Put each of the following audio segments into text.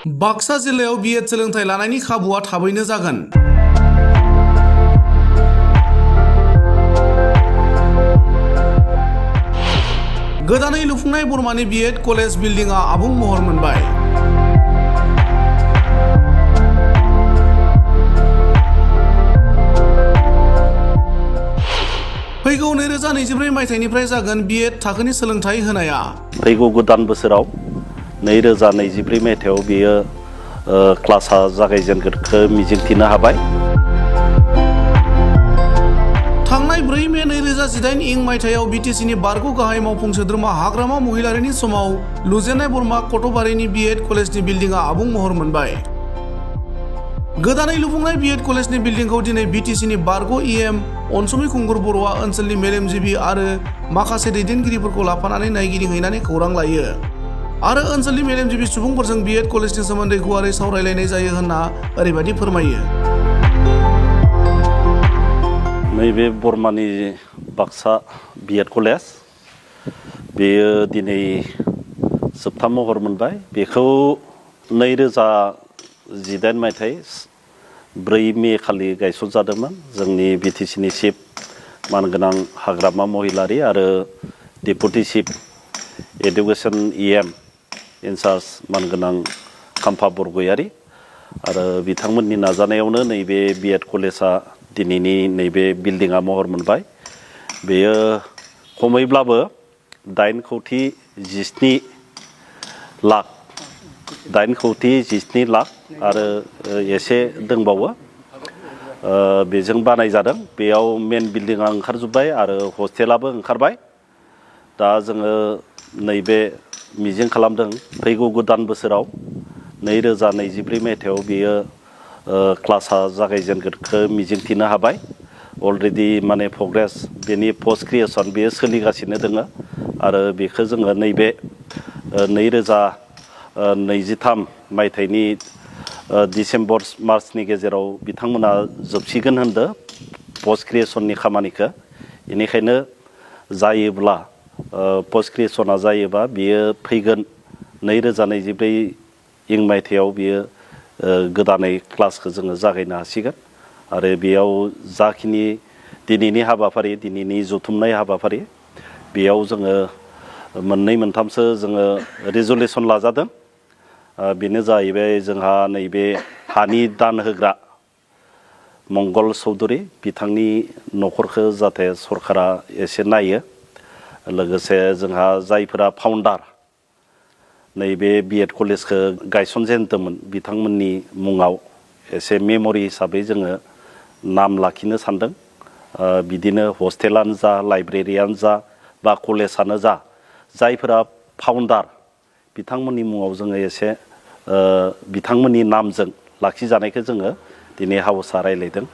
बाक्सा जिल्लायाव बिएड सोलोंथाइ लानायनि खाबुआ थाबैनो जागोन। गोदानै लुफुंनाय बरमानि बिएड कलेज बिल्डिंआ आबुं महर मोनबाय। फैगौ 2024 मायथाइनिफ्राय जागोन बिएड थाखोनि सोलोंथाइ होनाया। फैगौ गोदान बोसोराव 2024 मायथाइयाव बेयो क्लासआ जागायजेनगोनखौ मिजिंथिनो हाबाय। थांनाय 4 मे 2018 इं मायथाइयाव बिटिसिनि बारग' गाहाय मावफुं सोद्रोमा हाग्रामा महिलारिनि समाव लुजेननाय बरमा कटबारिनि बिएड कलेजनि बिल्डिंआ आबुं महर मोनबाय। गोदानै लुफुंनाय बिएड कलेजनि बिल्डिंखौ दिनै बिटिसिनि बारग' इएम अनसुमै खुंगुर बर'आ ओनसोलनि मेलेमजिबि आरो माखासे दैदेनगिरिफोरखौ लाफानानै नायगिदिंहैनानै खौरां लायो आरो ओनसोलनि मेलेमजिबि सुबुंफोरजों बिएड कलेजनि सोमोन्दै गुवारै सावरायलायनाय जायो होनना ओरैबायदि फोरमायो। नैबे बरमानि बाक्सा बिएड कलेज बेयो दिनै जोबथा महर मोनबाय। बेखौ 2018 मायथाइ 4 मे खालि गायसनजादोंमोन। जोंनि बिटिसिनि चिफ मानगोनां हाग्रामा महिलारि आरो deputy chief education EM in charge मानगोनां खाम्फा बरगयारि आरो बिथांमोननि नाजानायावनो नैबे बिएड कलेजआ दिनैनि नैबे बिल्डिंआ महर मोनबाय। बेयो खमैब्लाबो 8 कौटि 17 लाख 8 कौटि 17 लाख आरो एसे दंबावो बेजों बानायजादों। बेयाव मेन बिल्डिंआ ओंखारजोब्बाय आरो हस्टेलाबो ओंखारबाय। दा जोङो नैबे मिजिं खालामदों फैगौ गोदान बोसोराव 2024 मायथाइयाव बेयो क्लासआ जागायजेनगोनखौ मिजिंथिनो हाबाय। अलरेडि माने प्रग्रेस बेनि पस्ट क्रिएसन बेयो सोलिगासिनो दङ आरो बेखौ जोङो नैबे 2023 मायथाइनि डिसेम्बर मार्चनि गेजेराव बिथांमोना जोबसिगोन होनदों पस्ट क्रिएसननि खामानिखौ। बेनिखायनो जायोब्ला पस्ट क्रिएसना जायोबा बियो फैगोन 2024 इं मायथाइयाव बियो गोदानै क्लासखौ जोङो जागायनो हासिगोन आरो बेयाव जाखिनि दिनैनि हाबाफारि दिनैनि जथुमनाय हाबाफारि बेयाव जोङो 2-3सो जोङो रिजुलेसन लाजादों। बेनो जाहैबाय जोंहा नैबे हानि दान होग्रा मंगल चौधुरी बिथांनि न'खरखौ जाहाथे सरकारा एसे नायो। लोगोसे जोंहा जायफोरा फाउन्डार नैबे बिएड कलेजखौ गायसनजेनदोंमोन बिथांमोननि मुङाव एसे मेम'रि हिसाबै जोङो नाम लाखिनो सानदों। बिदिनो हस्टेलानो जा लाइब्रेरियानो जा बा कलेजानो जा जायफोरा फाउन्डार बिथांमोननि मुङाव जोङो एसे बिथांमोननि नामजों लाखिजानायखौ जोङो दिनै हाउसआ रायज्लायदों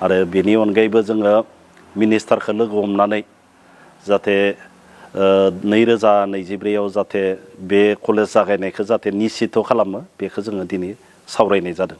आरो बेनि अनगायैबो जोङो मिनिस्टारखौ लोगो हमनानै जाहाथे 2024 जाहाथे बे कलेज जागायनायखौ जाहाथे निश्चित खालामो बेखौ जोङो दिनै सावरायनाय जादों।